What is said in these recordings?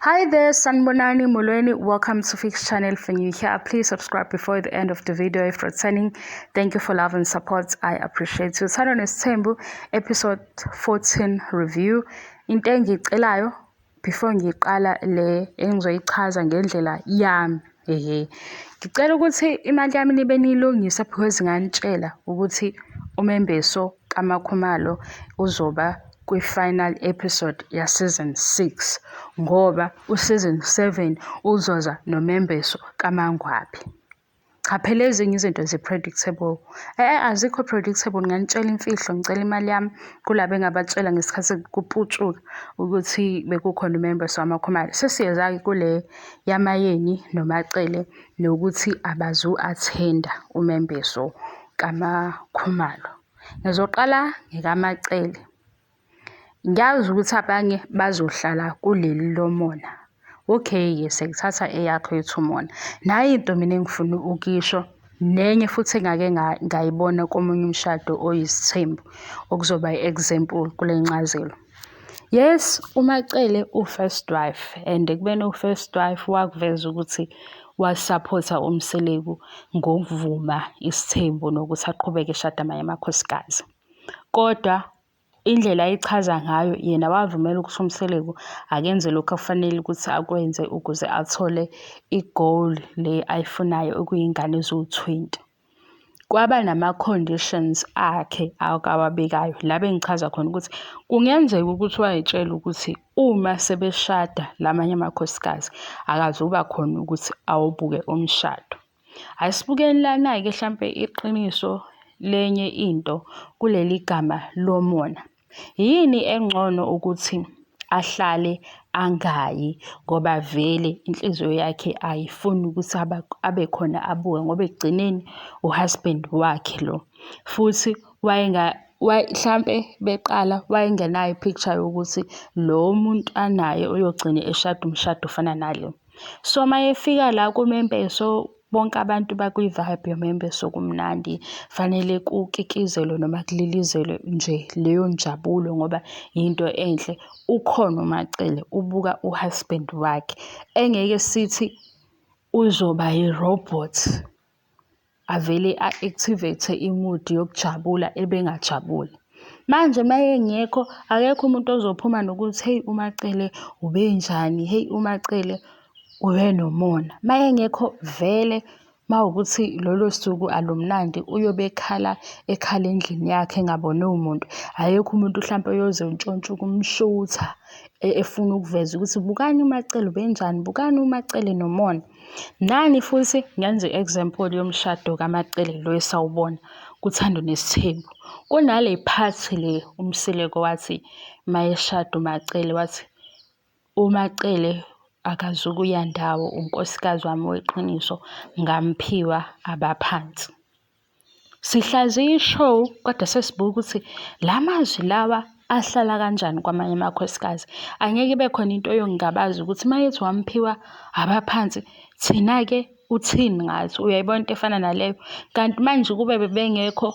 Hi there, Sanibonani Molweni. Welcome to Fix Channel. If you're new here, please subscribe before the end of the video. If returning, thank you for love and support. I appreciate you. Uthando Nesithembu, episode 14 review. Into engiyicelayo before ngiqala le engizoyichaza ngendlela yami, ehe. Ngicela ukuthi imali yami nibe niyilungisa because nganitshela ukuthi umembeso kaMakhumalo uzoba kwi-final episode ya-season 6 ngoba u-season 7 uzoza nomembeso kaMangwabe. Cha phela ezinye izinto zi-predictable. Azikho predictable, nganitshela imfihlo, ngicela imali yami kulabo engabatshela ngesikhathi kuputshuka ukuthi bekukhona umembeso kaMakhumalo. Sesiyeza-ke kule yaMayeni noMacele nokuthi abazu-attend-a umembeso kaMakhumalo. Ngizoqala ngekaMacele. Ngiyazi ukuthi abanye bazohlala kuleli lomona. Okay-ke sengithatha eyakho ethi umona. Nayi into mina engifuna ukuyisho nenye futhi engake ngayibona komunye umshado oyisithembu okuzoba i-example kule ncazelo. Yes, uMacele u-first wife and ekubeni u-first wife wakuveza ukuthi wasaphotha uMseleku ngokuvuma isithembu nokuthi aqhubeke eshade amanye amakhosikazi. Kodwa indlela ayichaza ngayo yena wavumela ukuthi uMseleku akenze lokhu akufanele ukuthi akwenze ukuze athole i-goal le ayifunayo okuyingane eziwu-20. Kwaba nama-conditions akhe akawabekayo la bengichaza khona ukuthi kungenzeka ukuthi wayetshela ukuthi uma sebeshada lamanye amakhosikazi akazuba khona ukuthi awubuke umshado. Asibukeni lana-ke hlampe iqiniso lenye into kuleli gama lomona. Yini engcono ukuthi ahlale angayi ngoba vele inhliziyo yakhe ayifuni ukuthi abe khona abuke ngoba ekugcineni u-husband wakhe lo. Futhi hlampe beqala wayengenayo i-picture yokuthi lo muntu anaye uyogcina eshada umshado ofana nalo. So mayefika la kumembeso bonke abantu bakwi-vibe yomembeso kumnandi, fanele kukikizelwe noma kulilizelwe nje leyo njabulo ngoba yinto enhle. Ukhona uMacele ubuka u-husband wakhe engeke sithi uzoba i-robot avele a-activate i-mood yokujabula ebengajabuli. Manje uma engekho akekho umuntu ozophuma nokuthi hheyi uMacele ubenjani, hheyi uMacele ubenomona. Uma engekho vele mawukuthi lolo suku alumnandi uyobe ekhala ekhala endlini yakhe engabonwe muntu. Akekho umuntu hlampe oyoze entshontshe ukumshutha efuna ukuveza ukuthi bukani uMacele ubenjani, bukani uMacele nomona. Nani futhi ngenze i-example yomshado kaMacele lo esawubona kuThando Nesithembu. Kunale part le uMseleku wathi mayeshada uMacele wathi uMacele akazukuya ndawo unkosikazi wami weqiniso ngamphiwa abaphansi. Sihlaziya i-show kodwa sesibuka ukuthi la mazwi lawa ahlala kanjani kwamanye amakhosikazi. Angeke ibe khona into yongingabaza ukuthi mayethi wamphiwa abaphansi thina-ke uthini ngathi, uyayibona into efana naleyo. Kanti manje kube bebengekho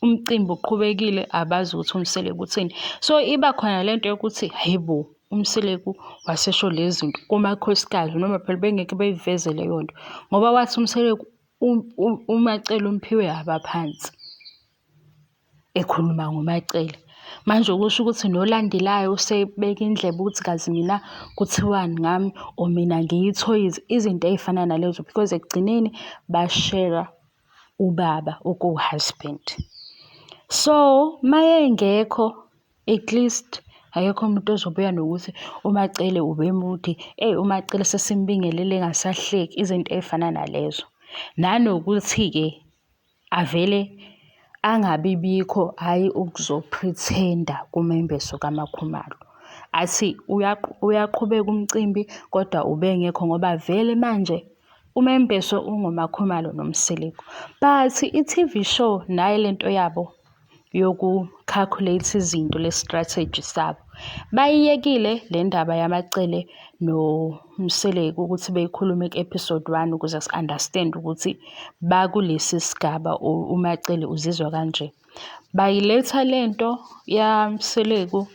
umcimbi uqhubekile abazi ukuthi uMseleku uthini. So iba khona lento yokuthi hhayi bo uMseleku wasesho lezi zinto kumakhosikazi noma phela bengeke beyiveze leyo nto ngoba wathi uMseleku uMacele umphiwe abaphansi ekhuluma ngoMacele. Manje okusho ukuthi nolandelayo usebeka indlebe ukuthi kazi mina kuthiwani ngami or mina ngiyithoyizi, izinto ey'fana nalezo because ekugcineni bashera ubaba okuwu-husband. So mayengekho at least akekho umuntu ozobuya nokuthi uMacele ubemude, eyi uMacele sesimbingelele engasahleki, izinto ey'fana nalezo. Nanokuthi-ke avele angabi bikho hhayi ukuzo-pretend-a kumembeso kaMakhumalo. Athi uyaqhubeka umcimbi kodwa ubengekho ngoba vele manje umembeso ungoMakhumalo noMseleku. But i-T_V show nayi lento yabo yoku-calculate izinto le-strategy sabo. Bayiyekile le ndaba yaMacele noMseleku ukuthi beyikhulume ku-episode 1 ukuze si-understand ukuthi bakulesi sigaba or uMacele uzizwa kanje. Bayiletha lento yaMseleku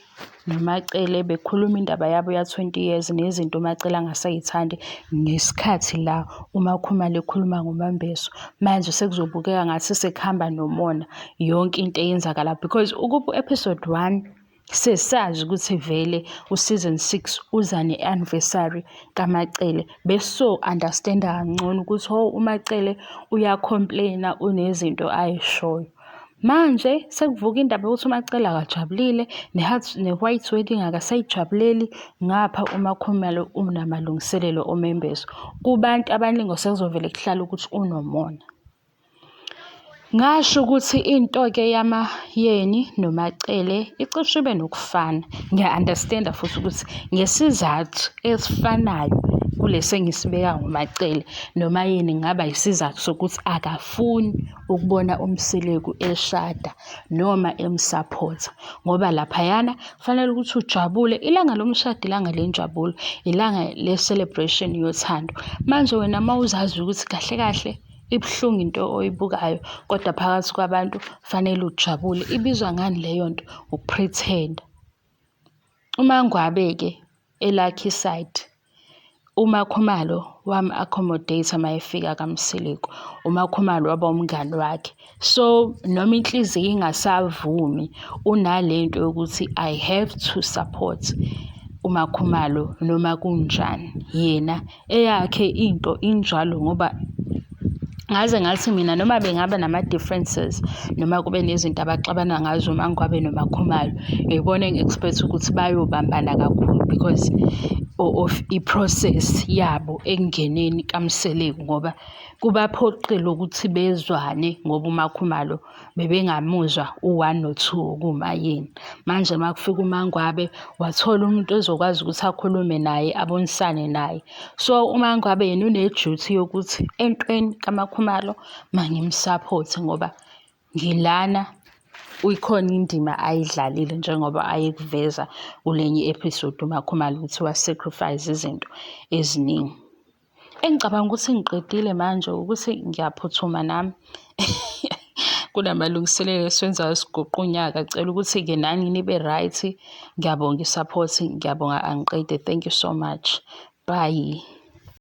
noMaCele bekhuluma indaba yabo ya-20 years nezinto uMaCele angasayithandi ngesikhathi la uMaKhumalo ekhuluma ngoMaMbeso. Manje sekuzobukeka ngathi sekuhamba nomona yonke into eyenzakala because ukuba u-episode 1 sesazi ukuthi vele u-season 6 uza ne-anniversary kaMaCele beso-understand-a kangcono ukuthi ho uMaCele uya-complain-a unezinto ayishoyo. Manje sekuvuka indaba yokuthi uMaCele akajabulile ne-white wedding akasayijabuleli ngapha uMaKhumalo unamalungiselelo omembeso. Kubantu abaningi sekuzovele kuhlale ukuthi unomona. Ngasho ukuthi into-ke yaMaYeni noMaCele icishe ibe nokufana. Ngiya-understand-a futhi ukuthi ngesizathu esifanayo kulesi engisibeka ngoMaCele noMaYeni kungaba isizathu sokuthi akafuni ukubona uMseleku eshada noma emsaphotha ngoba laphayana kufanele ukuthi ujabule. Ilanga lomshado ilanga lenjabulo, ilanga le-celebration yothando. Manje wena uma uzazi ukuthi kahle kahle Ibuhlungu into oyibukayo kodwa phakathi kwabantu fanele ujabule. Ibizwa ngani leyo nto? Uku-pretend-a. UMaNgwabe-ke elakhe isayidi, uMaKhumalo wamu-accommodate-a uma efika kaMseleku. UMaKhumalo waba umngani wakhe. So, noma inhliziyo ingasavumi unale nto yokuthi I have to support uMaKhumalo noma kunjani. Yena eyakhe into injalo ngoba ngaze ngathi mina noma bengaba nama-differences noma kube nezinto abaxabana ngazo uMaNgwabe noMaKhumalo, ngibona engi-expect ukuthi bayobambana kakhulu because of i-process yabo ekungeneni kaMseleku ngoba kubaphoqile ukuthi bezwane ngoba uMaKhumalo bebengamuzwa u-one no-two okuwuMaYeni. Manje uma kufika uMaNgwabe wathola umuntu ozokwazi ukuthi akhulume naye, abonisane naye. So uMaNgwabe yena une-duty yokuthi entweni kaMaKhumalo mangimsaphothe ngoba ngilana ikhona indima ayidlalile njengoba ayekuveza kulenye i-episode uMaKhumalo ukuthi wa-sacrifice izinto eziningi. Engicabanga ukuthi ngiqedile manje ukuthi ngiyaphuthuma nami kunamalungiselelo esiwenzayo sigoqa unyaka. Cela ukuthi-ke nani nibe right. Ngiyabonga i-support, ngiyabonga angiqede. Thank you so much. Bye.